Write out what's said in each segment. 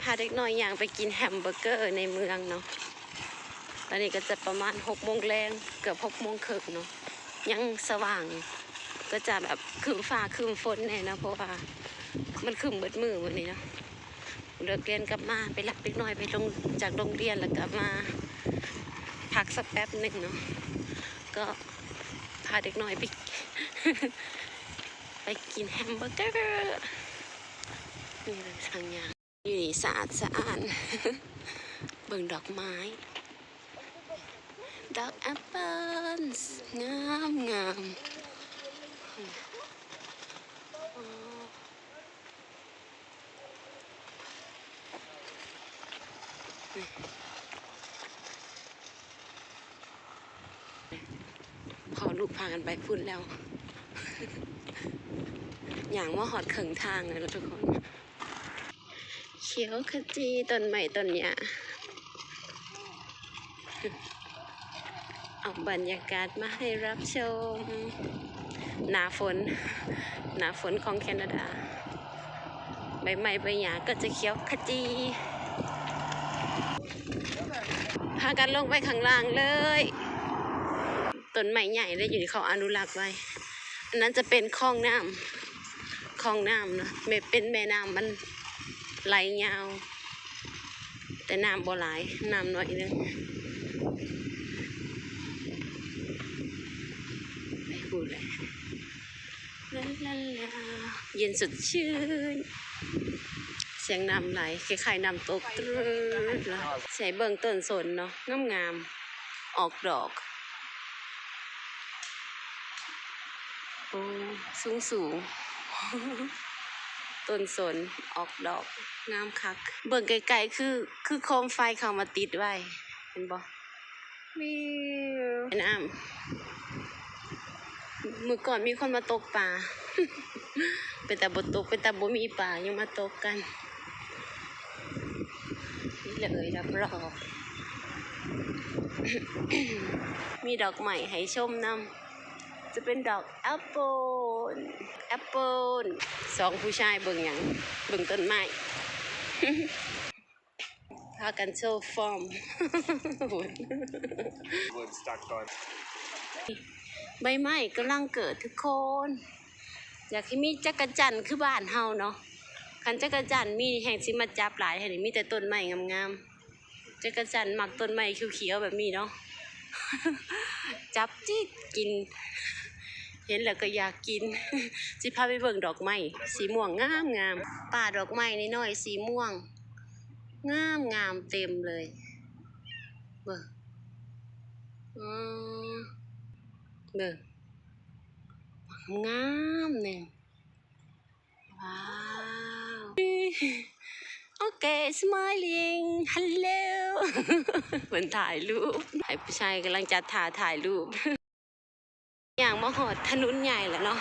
ພາເດັກນ້ອຍຍ່າງໄປກິນແຮມເບີເກີໃນເມືອງເນາະ. ຕອນນີ້ກໍຈະປະມານຫົກໂມງແລງ ເກືອບຫົກໂມງເຄິ່ງເນາະ ຍັງສະຫວ່າງ ກໍຈະແບບຄຶ້ມຟ້າຄຶ້ມຝົນແດ່ເນາະ ເພາະວ່າມັນຄຶ້ມເບິດມື້ມື້ນີ້ເນາະ. ເລີກຮຽນກັບມາ ໄປຮັບເດັກນ້ອຍໄປໂຮງ ຈາກໂຮງຮຽນ ແລ້ວກໍມາພັກສັກແປັບໜຶ່ງເນາະ ກໍພາເດັກນ້ອຍໄປ ໄປກິນແຮມເບີເກີ. ນີ້ເລີຍທາງຍ່າງ ຢູ່ນີ້ສະອາດສະອ້ານ. ເບິ່ງດອກໄມ້ ດອກແອັບເປິ້ນ ງາມໆ. ພໍ່ລູກພາກັນໄປພຸ້ນແລ້ວ ຍ່າງມາຮອດເຄິ່ງທາງແລ້ວທຸກຄົນ. ຂຽວຂະຈີ ຕົ້ນໄມ້ຕົ້ນຫຍ້າ ເອົາບັນຍາກາດມາໃຫ້ຮັບຊົມ. ໜ້າຝົນ ໜ້າຝົນຂອງແຄນາດາ ໃບໄມ້ໃບຫຍ້າກໍຈະຂຽວຂະຈີ. ພາກັນລົງໄປຂ້າງລ່າງເລີຍ. ຕົ້ນໄມ້ໃຫຍ່ເລີຍ ຢູ່ນີ້ເຂົາອະນຸລັກໄວ້. ອັນນັ້ນຈະເປັນຄອງນ້ຳ ຄອງນ້ຳເນາະ ແມ່ນ ເປັນແມ່ນ້ຳ ມັນໄຫຼຍາວ ແຕ່ນ້ຳບໍ່ຫຼາຍ ນ້ຳໜ້ອຍໜຶ່ງ. ໄປພຸ້ນແຫຼະ ລາລາລາ ເຢັນສົດຊື່ນ ສຽງນ້ຳໄຫຼ ຄ້າຍໆນ້ຳຕົກ ຕຣືດລະ. ໃສ່ເບິ່ງຕົ້ນສົນເນາະ ງາມໆ ອອກດອກ. ໂອ້ ສູງໆ ຕົ້ນສົນອອກດອກ ງາມຄັກ. ເບິ່ງໄກໆ ຄື ຄືໂຄມໄຟເຂົາມາຕິດໄວ້ ເຫັນບໍ່? ວິວ ແມ່ນ້ຳ ມື້ກ່ອນມີຄົນມາຕົກປາ ເປັນຕາບໍ່ຕົກ ເປັນຕາບໍ່ມີປາ ຍັງມາຕົກກັນ. ນີ້ເລີຍ ຮັບຮອງ ມີດອກໄມ້ໃຫ້ຊົມນຳ ຈະເປັນດອກແອັບເປິ້ນ ແອັບເປິ້ນ. ສອງຜູ້ຊາຍເບິ່ງຫຍັງ? ເບິ່ງຕົ້ນໄມ້ ພາກັນໂຊຟອມ ໃບໄມ້ກຳລັງເກີດທຸກຄົນ. ຢາກໃຫ້ມີຈັກກະຈັ່ນຄືບ້ານເຮົາເນາະ ຄັນຈັກກະຈັ່ນມີແຮ່ງຊິມາຈັບຫຼາຍແທ້ນີ້ ມີແຕ່ຕົ້ນໄມ້ງາມໆ. ຈັກກະຈັ່ນມັກຕົ້ນໄມ້ຂຽວໆແບບນີ້ເນາະ ຈັບຈິກກິນ ເຫັນແລ້ວກໍຢາກກິນ. ຊິພາໄປເບິ່ງດອກໄມ້ສີມ່ວງງາມໆ ປ່າດອກໄມ້ນ້ອຍໆ ສີມ່ວງ ງາມໆ ເຕັມເລີຍ ເບິ່ງ ອືມ ເບິ່ງ ງາມແຮງ ວ້າວ ໂອເຄ ສະມາຍລິງ ຮັນໂຫຼ ເພິ່ນຖ່າຍຮູບ ໃຫ້ຜູ້ຊາຍກຳລັງຈັດທ່າຖ່າຍຮູບ. ຍ່າງມາຮອດຖະໜົນໃຫຍ່ແລ້ວເນາະ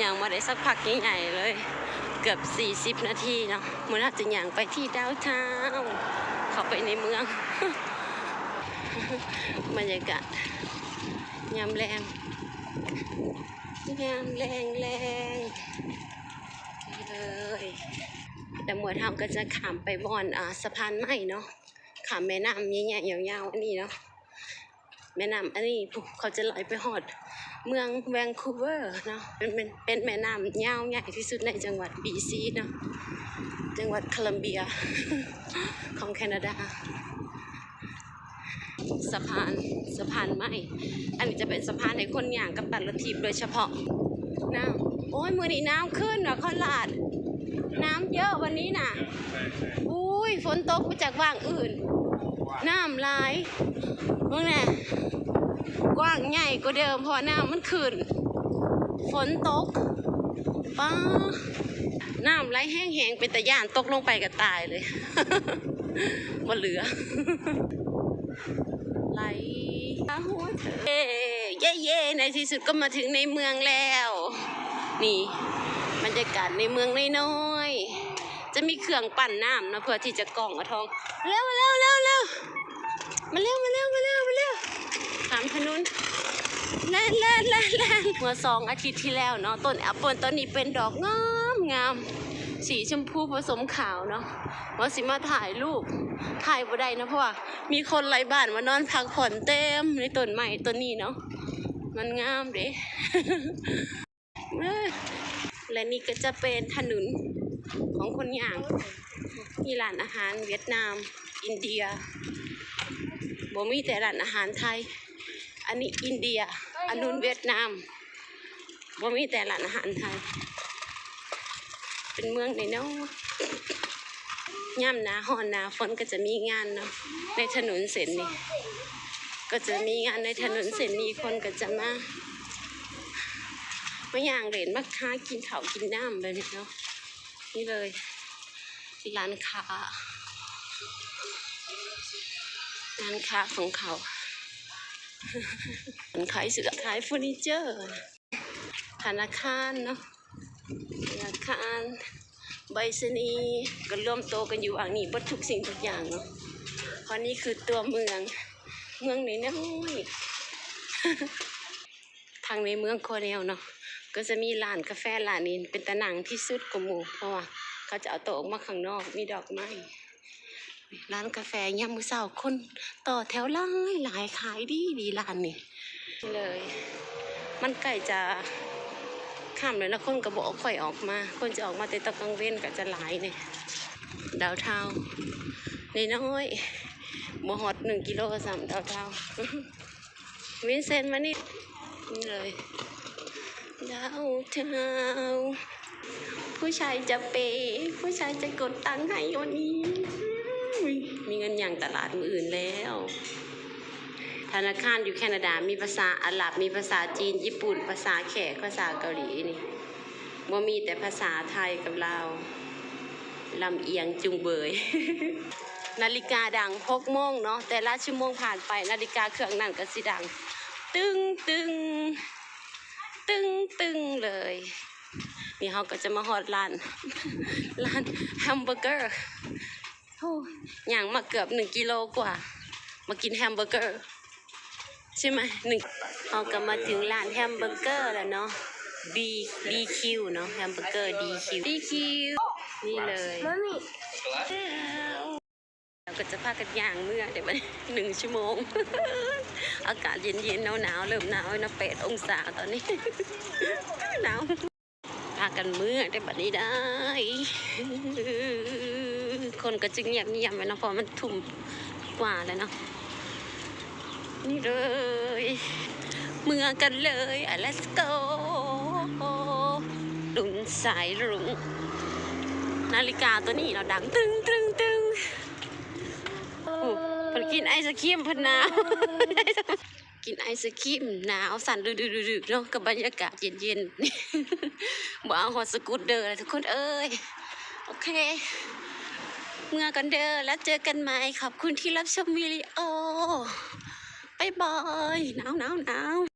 ຍ່າງມາໄດ້ສັກພັກໃຫຍ່ໆເລີຍ ເກືອບສີ່ສິບນາທີເນາະ. ມື້ໜ້າຈະຍ່າງໄປທີ່ດາວທາວ ເຂົ້າໄປໃນເມືອງ. ບັນຍາກາດຍາມແລງ ຍາມແລງໆ ນີ້ເລີຍ. ແລ້ວໝວດເຮົາກໍຈະຂ້າມໄປບ່ອນ ອ່າ ສະພານໄມ້ເນາະ ຂ້າມແມ່ນ້ຳໃຫຍ່ໆຍາວໆອັນນີ້ເນາະ. ແມ່ນ້ຳອັນນີ້ ເຂົາຈະໄຫຼໄປຮອດເມືອງແວງຄູເວີເນາະ ເປັນ ເປັນ ເປັນແມ່ນ້ຳຍາວໃຫຍ່ທີ່ສຸດໃນຈັງຫວັດບີຊີເນາະ ຈັງຫວັດໂຄລັມເບຍຂອງແຄນາດາ. ສະພານ ສະພານໄມ້ ອັນນີ້ຈະເປັນສະພານໃຫ້ຄົນຍ່າງກັບຕັດລົດຖີບໂດຍສະເພາະ. ນ້ຳ ໂອ້ຍ ມື້ນີ້ນ້ຳຂຶ້ນວ່າ ຄອນລາດ ນ້ຳເຍີະວັນນີ້ນະ. ອຸ້ຍ ຝົນຕົກມາຈາກຫວ່າງອື່ນ ນ້ຳຫຼາຍ. ເບິ່ງແດ່ ກວ້າງໃຫຍ່ກວ່າເດີມ ເພາະວ່ານ້ຳມັນຂຶ້ນ ຝົນຕົກ. ປ້າ ນ້ຳໄຫຼແຮງໆ ເປັນຕາຢ້ານ ຕົກລົງໄປກໍຕາຍເລີຍ ບໍ່ເຫຼືອ. ໄຫຼ ເຢ້ ເຢ້ ໃນທີ່ສຸດກໍມາເຖິງໃນເມືອງແລ້ວ. ນີ້ບັນຍາກາດໃນເມືອງນ້ອຍໆ ຈະມີເຄື່ອງປັ່ນນ້ຳເນາະ ເພື່ອທີ່ຈະກອງເອົາທອງ. ເລັວ ມາເລັວ ມາເລັວ ມາເລັວ ມາເລັວ ມາເລັວ ຂ້າມຖະໜົນ ແລ່ນ ແລ່ນ ແລ່ນ ແລ່ນ. ເມື່ອສອງອາທິດທີ່ແລ້ວເນາະ ຕົ້ນແອັບເປິ້ນຕົ້ນນີ້ເປັນດອກງາມໆ. ສີຊົມພູປະສົມຂາວເນາະ ວ່າຊິມາຖ່າຍຮູບ ຖ່າຍບໍ່ໄດ້ເນາະ ເພາະວ່າມີຄົນໄຮ້ບ້ານມານອນພັກຜ່ອນເຕັມໃນຕົ້ນໄມ້ຕົ້ນນີ້ເນາະ ມັນງາມເດ້. ແລະນີ້ກໍຈະເປັນຖະໜົນຂອງຄົນຍ່າງ ມີຮ້ານອາຫານຫວຽດນາມ ອິນເດຍ ບໍ່ມີແຕ່ຮ້ານອາຫານໄທ. ອັນນີ້ອິນເດຍ ອັນນັ້ນຫວຽດນາມ ບໍ່ມີແຕ່ຮ້ານອາຫານໄທ. ເປັນເມືອງນ້ອຍໆ ຍາມໜ້າຮ້ອນໜ້າຝົນກໍຈະມີງານເນາະ ໃນຖະໜົນເສັ້ນນີ້ ກໍຈະມີງານໃນຖະໜົນເສັ້ນນີ້ ຄົນກໍຈະມາ ມາຍ່າງເລ່ນ ມາຫາກິນເຂົ້າກິນນ້ຳແບບນີ້ເນາະ. ນີ້ເລີຍ ຮ້ານຄ້າ ຮ້ານຄ້າຂອງເຂົາ ຮ້ານຂາຍເສື້ອ ຂາຍເຟີນີເຈີ ທະນາຄານເນາະ ທະນາຄານ ໄປສະນີ ກໍລວມໂຕກັນຢູ່ຫວ່າງນີ້ເບິດທຸກສິ່ງທຸກຢ່າງເນາະ. ເພາະນີ້ຄືຕົວເມືອງ ເມືອງນ້ອຍໆ ທາງໃນເມືອງຄົວແນວເນາະ ກໍຈະມີຮ້ານກາແຟ ຮ້ານນີ້ເປັນຕານັ່ງທີ່ສຸດກວ່າໝູ່ ເພາະວ່າເຂົາຈະເອົາໂຕອອກມາຂ້າງນອກ ມີດອກໄມ້ ຮ້ານກາແຟຍາມມື້ເຊົ້າ ຄົນຕໍ່ແຖວຫຼາຍໆ ຂາຍດີໆ ຮ້ານນີ້ເລີຍ. ມັນໃກ້ຈະຄ່ຳແລ້ວເນາະ ຄົນກໍບໍ່ຄ່ອຍອອກມາ ຄົນຈະອອກມາແຕ່ຕອນກາງເວັນກໍຈະຫຼາຍແດ່. ດາວທາວນ ນ້ອຍໆ ບໍ່ຮອດໜຶ່ງກິໂລຊ້ຳ ດາວທາວ. ວິນເຊັນ ມານີ້ ນີ້ເລີຍ ດາວທາວ ຜູ້ຊາຍຈະເປ ຜູ້ຊາຍຈະກົດຕັງໃຫ້ວັນນີ້. ມີເງິນຍ່າງຕະຫຼາດມື້ອື່ນແລ້ວ. ທະນາຄານຢູ່ແຄນາດາ ມີພາສາອາຣັບ ມີພາສາຈີນ ຍີ່ປຸ່ນ ພາສາແຂກ ພາສາເກົາຫຼີນີ້. ບໍ່ມີແຕ່ພາສາໄທກັບລາວ ລຳອຽງຈຸງເບີຍ. ນາລິກາດັງຫົກໂມງເນາະ ແຕ່ລະຊົ່ວໂມງຜ່ານໄປ ນາລິກາເຄື່ອງນັ້ນກໍຊິດັງ ຕຶງ ຕຶງ ຕຶງ ຕຶງ ເລີຍ. ນີ້ເຮົາກໍຈະມາຮອດຮ້ານ ຮ້ານແຮມເບີເກີ ໂອ້ ຍ່າງມາເກືອບໜຶ່ງກິໂລກວ່າ ມາກິນແຮມເບີເກີ. ໃຊ່ໄໝ? ໜຶ່ງ ເຮົາກໍມາເຖິງຮ້ານແຮມເບີເກີແລ້ວເນາະ ບີ ບີຄິວ ເນາະ ແຮມເບີເກີ ບີຄິວ ບີຄິວ ນີ້ເລີຍ. ແລ້ວກໍຈະພາກັນຍ່າງເມືອໄດ້ບັດນີ້ ໜຶ່ງຊົ່ວໂມງ ອາກາດເຢັນໆ ໜາວໆ ເລີ່ມໜາວແລ້ວເນາະ ແປດອົງສາຕອນນີ້ ໜາວ. ພາກັນເມືອໄດ້ບັດນີ້ໄດ້ ຄົນກໍຈະງຽບໆ ແລ້ວເນາະ ເພາະມັນທຸ່ມກວ່າແລ້ວເນາະ. ນີ້ເລີຍ ເມືອກັນເລີຍ ອ່ະ let's go ລຸນສາຍລຸງ. ນາລິກາຕົວນີ້ເນາະ ດັງຕຶງໆໆ. ໂອ້ ເພິ່ນກິນໄອສະຄຣີມ ເພິ່ນໜາວ. ກິນໄອສະຄຣີມ ໜາວສັ່ນດຶກໆໆເນາະ ກັບບັນຍາກາດເຢັນໆ. ບໍ່ເອົາຮອດສະກູດເດີແລ້ວທຸກຄົນເອີຍ. ໂອເຄ ເມືອກ່ອນເດີ ແລ້ວເຈີກັນໃໝ່. ຂອບຄຸນທີ່ຮັບຊົມວິດີໂອ. ບາຍບາຍ. ໜາວໆໆ.